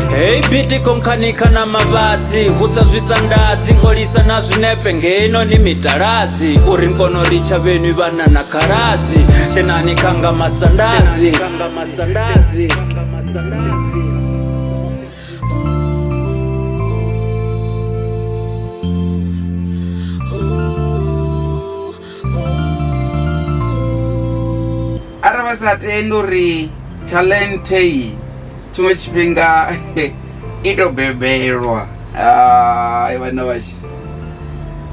Hei biti khonkhanikha na mavhadzi vusa zwisandadzi ngolisa na zwinepe ngeno ni mitaladzi uri nkono litsha vhenwi vhana na khaladzi tshenani khanga masandazi. Arali vha sa tendi uri talente iyi tshiṅwe tshifhinga i to bebelwa, hai vhanna vhatshi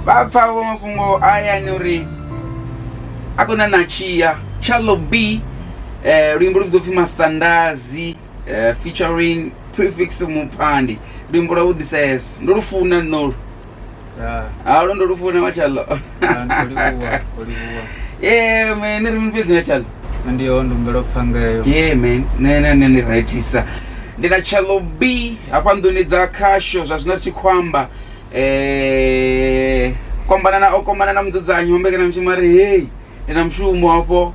vha pfa vho mafhungo ayani uri a khou ṋaṋa tshiya. Challo B, luimbo lu vhidzwa upfhi Masandazi, featuring Prefix Muphandi, luimbo lwa vhuḓisesa, ndo lu funa nṋolu. Halo, ndo lu funa Machallo. Yeah man, ri mini fhedzi na Challo. Ndi yo ndumbelo pfa ngeyo. Yeah man, nṋe nṋe nṋe ndi rightisa. Ndi na Challo B hafha nḓuni dza khasho zwa zwino ri tshi khou amba kombana na o kombana na mudzudzanyi wa mbekanyamushumo a ri hey ndi na mushumo hafho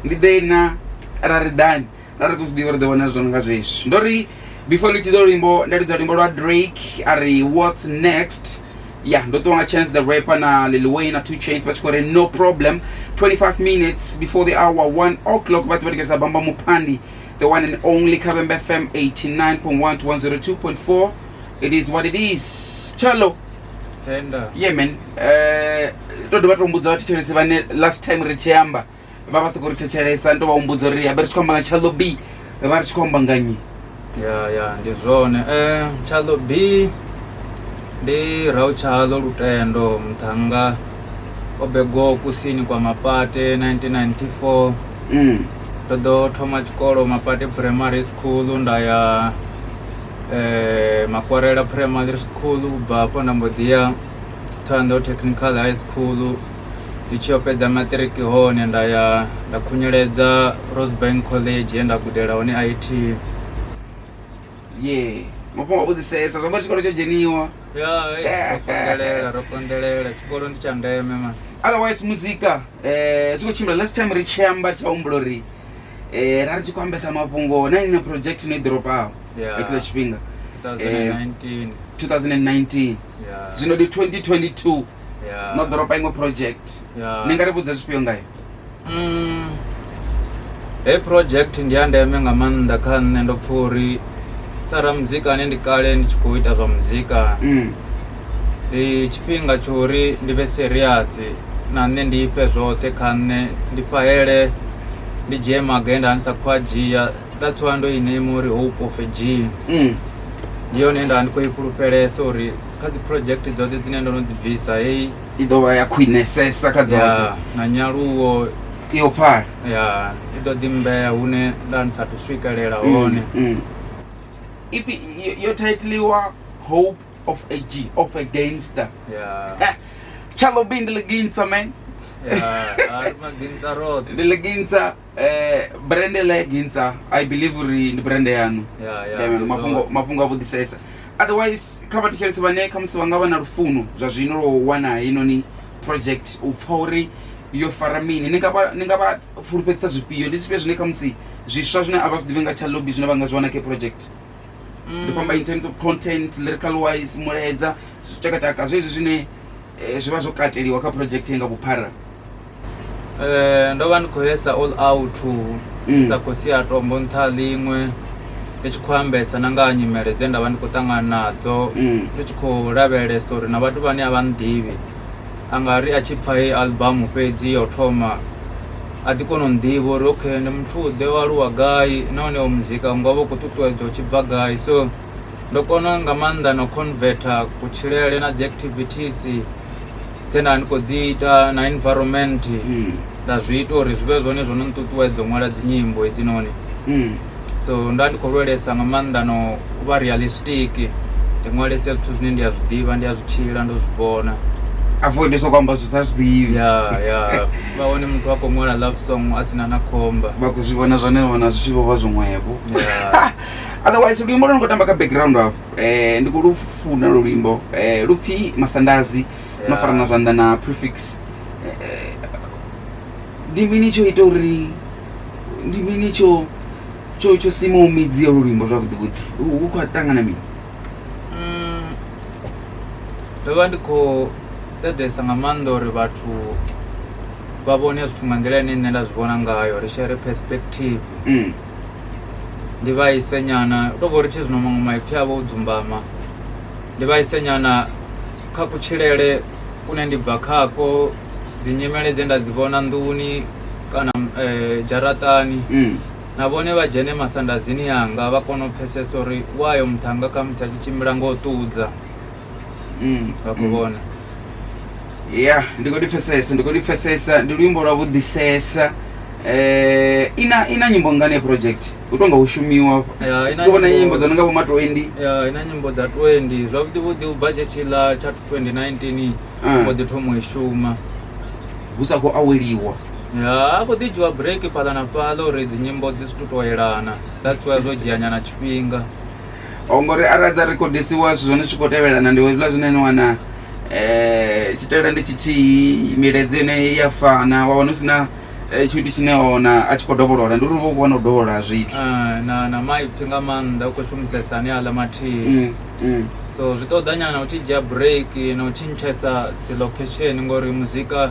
ndi ḓe na ra ri ḓani ra ri khou zwi ḓivha ri ḓo wana zwone nga zwezwi. Ndo ri before ndi tshi luimbo nda lidza luimbo lwa Drake a ri what's next. Ya ndo ṱuwa nga Chance the Rapper na Lil Wayne na 2 Chainz vha tshi khou ri no problem. 25 minutes before the hour 1 o'clock vhathu vha tikedza Bamba Muphandi, the one and only Khavhembe FM 89.1 to 102.4. It is what it is. Chalo. Enda. Yeah man, to dovha to humbudza vhathetshelesi vhane last time ri tshi amba vha vha sokou ri thetshelesa, ndo vha humbudza uri habe ri tshi khou amba nga Challo B vha ri tshi khou amba nga nnyi. Ya ndi zwone. Challo B ndi Rauchalo Lutendo muṱhannga o begwaho kusini kwa Mapate 1994. Ndo ḓo thoma tshikolo Mapate Primary School, nda ya Makwarela Primary School, u bva hafho nda mbo ḓi ya Thohoyandou Technical High School. Ndi tshi yo fhedza maṱiriki hone nda ya nda khunyeledza Rosebank College ye nda gudela hone IT. Ye mafhungo a vhuḓisesa zwa tshikolo tsho dzheniwa. Ya ro konḓelela, ro konḓelela, tshikolo ndi tsha ndeme man. Otherwise muzika zwi khou tshimbila. Last time ri tshi amba ri tshi vha humbula uri ra ri tshi khou ambesa mafhungo na ina project ino i ḓoropaho hetshiḽa tshifhinga 2019. 2019 zwino ndi 2022 no ḓoropa iṅwe project, ni nga ri vhudza zwifhio ngayo? Hei project ndi ya ndeme nga maanḓa kha nṋe. Ndo pfha uri sa ramuzika ane ndi kale ndi tshi khou ita zwa muzika, ndi tshifhinga tsho uri ndi vhe serious na nṋe, ndi ifhe zwoṱhe kha nṋe, ndi fhahele, ndi dzhie maga e nda ndi sa khou a dzhia. That's why ndo i name uri Hope of a G. Ndi yone nda ndi khou i fhulufhelesa uri kha dzi project dzoṱhe dzine ndo no dzi bvisa, heyi i ḓo vha ya khwinesesa kha dzoṱhe. Ya, na nyaluwo i yo pfala. Ya, i ḓo ḓi mmbea hune nda ndi sathu swikelela hone. Ipfi yo titliwa Hope of a G, of a Gangster. Challo B ndi ḽigintsa man. Ya, a ri magintsa roṱhe. Ndi ḽigintsa, brand ḽa gintsa, I believe uri ndi brand yanu. Ya, Yeah, man, ndi mafhungo zwone. mafhungo a vhuḓisesa. Otherwise kha vha thetshelese vhane khamusi vha nga vha na lufuno zwa zwino lwo wana heinoni project u pfha uri yo fara mini, ni nga vha ni nga vha fulufhedzisa zwifhio? Ndi zwifhio zwine khamusi zwiswa zwine a vha zwi ḓivhi nga Challo B zwine vha nga zwi wana kha project? Ndi khou amba in terms of content, lyrical wise, mulaedza, zwitshakatshaka zwezwi zwine zwi vha zwo kateliwa kha project nga vhuphara. Ndo vha ndi khou yesa all out, ndi sa khou sia tombo nṱha ha ḽiṅwe, ndi tshi khou ambesa na nga ha nyimele dze nda vha ndi khou ṱangana nadzo, ndi tshi khou lavhelesa uri na vhathu vhane a vha nnḓivhi a nga ri a tshi pfha heyi album fhedzi yo thoma a ḓi kona u nḓivha uri okay ndi muthu ḓe, o aluwa gai, nahone o muzika unga vha u khou ṱuṱuwedzwa u tshi bva gai. So ndo kona nga maanḓa na converter kutshilele na dzi activities dze nda ndi khou dzi ita na environment, nda zwi ita uri zwi vhe zwone zwo no nṱuṱuwedza u ṅwala dzi nyimbo hedzinoni. So nda ndi khou lwelesa nga maanḓa no u vha realistic, ndi ṅwalese zwithu zwine ndi a zwi ḓivha, ndi a zwi tshila, ndo zwi vhona. Avoid soko amba zwithu sa zwi ḓivhi. Ya, vha wane muthu a khou ṅwala love song a sina na khomba. Vha khou zwi vhona zwone vhona zwi tshi vho vha zwiṅwevho. Otherwise luimbo lwo no khou tamba kha background hafho, ndi khou lu funa lo luimbo, lu pfhi Masandazi, no farana zwanḓa na Prefix. Ndi mini tsho ita uri, ndi mini tsho Tsho tsho simaho midzi ya luimbo zwavhuḓi vhuḓi hu khou ṱangana mini? Ndo vha ndi khou ṱoḓesa nga maanḓa uri vhathu vha vhone zwithu nga nḓila ine nṋe nda zwi vhona ngayo, ri share perspective. Ndi vha ise nyana u tou vha uri thi zwino maṅwe maipfi avho o dzumbama, ndi vha ise nyana kha kutshilele kune ndi bva khako, dzi nyimele dze nda dzi vhona nḓuni kana dzharaṱani. Na vhone vha dzhene masandazini anga vha kone u pfesesa uri wayo muṱhannga khamusi a tshi tshimbila ngo ṱudza. Vha khou vhona. Ya, ndi khou ḓi pfesesa, ndi khou ḓi pfesesa. Ndi luimbo lwa vhuḓisesa. Ina ina nyimbo ngani ya project? U tonga hu shumiwa. Ya, ina Ndi vhona nyimbo- nyimbo dzo no nga vho ma 20. Ya, ina nyimbo dza 20 zwavhuḓi vhuḓi u bva tshetshiḽa tsha 2019 mbo ḓi thoma u i shuma. Hu sa khou aweliwa. Ya, a khou ḓi dzhiwa break fhaḽa na fhaḽa uri dzi nyimbo dzi si to yelana. That's why zwo dzhia nyana tshifhinga. O ngori arali dza rekhodisiwa zwithu zwone zwi khou tevhelana, ndi hezwiḽa zwine ni wana tshitaela ndi tshithihi, milaedza yone ya fana, wa wana hu si na tshithu tshine wa wana a tshi khou dovholola, ndi uri uvha u khou wana u dovholola zwithu. Na maipfi nga maanḓa u khou shumisesa aneaḽa mathihi. So zwi ṱoḓa nyana u tshi dzhia break na u tshintshesa dzi location ngori muzika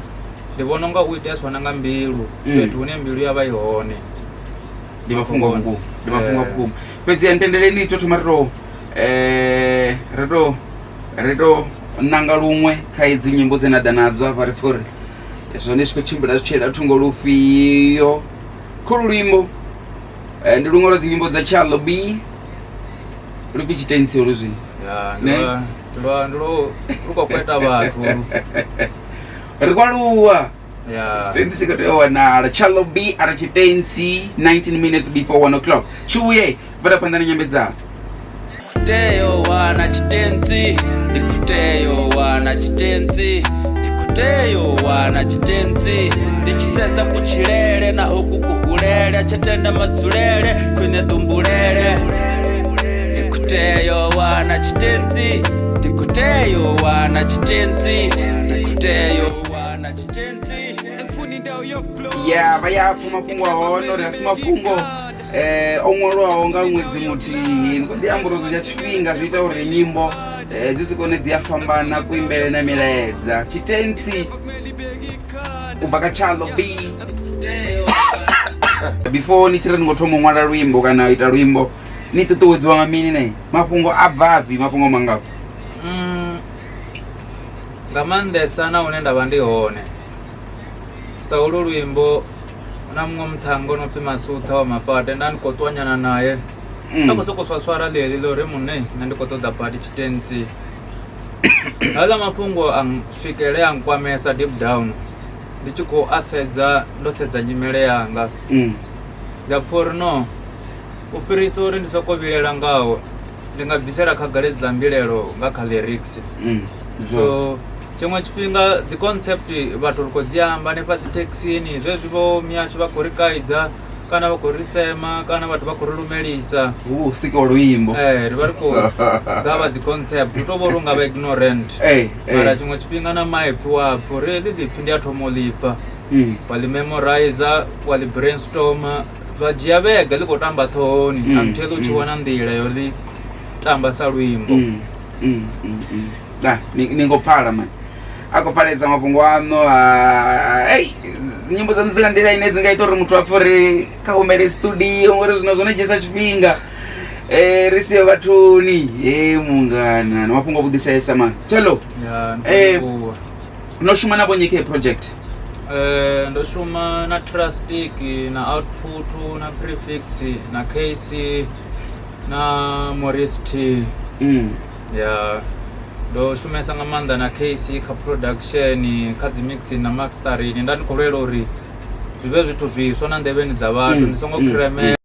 ndi vhona unga u iteswa na nga mbilu, fhethu hune mbilu ya vha i hone. Ndi mafhungo a vhukuma, ndi mafhungo a vhukuma. Fhedzi ntendeleni to thoma ri to ri to ri to nanga luṅwe kha idzi nyimbo dze na ḓa nadzo hafha, ri pfhe uri zwone zwi khou tshimbila zwi tshila thungo lufhio. Kholu luimbo ndi luṅwe lwa dzi nyimbo dza Charlo B, lu pfi Tshitentsi holu zwino. Ya, ndi lwa ndi lwa ndi lwo lu khou kweta vhathu. Ri khou aluwa. Ya. Tshitentsi tshi khou tea u wanala. Charlo B a ri Tshitentsi, 19 minutes before 1 o'clock. Tshi vhuye bvela phanḓa na nyambedzano. Khou wana tshitentsi, ndi khou tea u wana tshitentsi, ndi khou tea u wana tshitentsi. Ndi tshi sedza kutshilele naho ku kuhulele, tsha tenda madzulele khwine ḓumbulele. Ndi khou tea u wana tshitentsi, ndi khou tea u wana tshitentsi, ndi khou tea u wana tshitentsi. Ya vha ya pfha mafhungo a hone uri a si mafhungo o ṅwalwaho nga ṅwedzi muthihi. Ndi khou ḓi amba uri zwi tsha tshifhinga zwi ita uri nyimbo dzi si kone dzi a fhambana kuimbele na milaedza. Tshitentsi u bva kha Charlo B. Before ni tshi ri ni khou thoma u ṅwala luimbo kana u ita luimbo, ni ṱuṱuwedziwa nga mini? Ne mafhungo a bvafhi mafhungo mangafho? Nga maanḓesa na hune nda vha ndi hone. Sa holu luimbo na muṅwe muṱhannga o no pfhi Masutha wa Mapate, nda ndi khou ṱwa nyana naye. A khou sokou swaswara ḽeḽi ḽa uri muṋe nṋe ndi khou ṱoḓa badi tshitentsi. Haaḽa mafhungo a swikele a nkwamesa deep down ndi tshi khou a sedza ndo sedza nyimele yanga. Nda pfha uri no u fhirisa uri ndi soko vhilela ngaho, ndi nga bvisela khagala hedziḽa mbilaelo nga kha lyrics. So tshiṅwe tshifhinga dzi concept vhathu ri khou dzi amba hanefha dzi thekhisini, zwezwi vho miyashu vha khou ri kaidza kana vha khou ri sema kana vhathu vha khou ri lumelisa, Hu sika luimbo. Ri vha ri khou gavha dzi concept, u tou vha uri u nga vha ignorant. Mara tshiṅwe tshifhinga na maipfi wa pfha uri heḽi ḽipfi ndi a thoma u ḽi pfha, wa ḽi memorizer, wa ḽi brainstormer, zwa dzhia vhege ḽi khou tamba ṱhohoni until u tshi wana nḓila yo ḽi tamba sa luimbo. Ah, ni ngo pfala mani, a khou pfaledza mafhungo aṋu. Ei, nyimbo dzaṋu dzi nga nḓila ine dzi nga ita uri muthu a pfhe uri kha humele studio, ngori zwino zwone dzhiesa tshifhinga ri siho vhathuni. He mungana, ndi mafhungo a vhuḓisesa mani. Tshello, Ya, ndi khou livhuwa. No shuma na vhonyi kha project? Ndo shuma na Trustic, na Output, na Prefix, na KC, na Maurice T. Ya, ndo shumesa nga maanḓa na KC kha production, kha dzi mixing na mastering. Nda ndi khou lwela uri zwi vhe zwithu zwiswa na nḓevheni dza vhathu, ndi songo khiremela.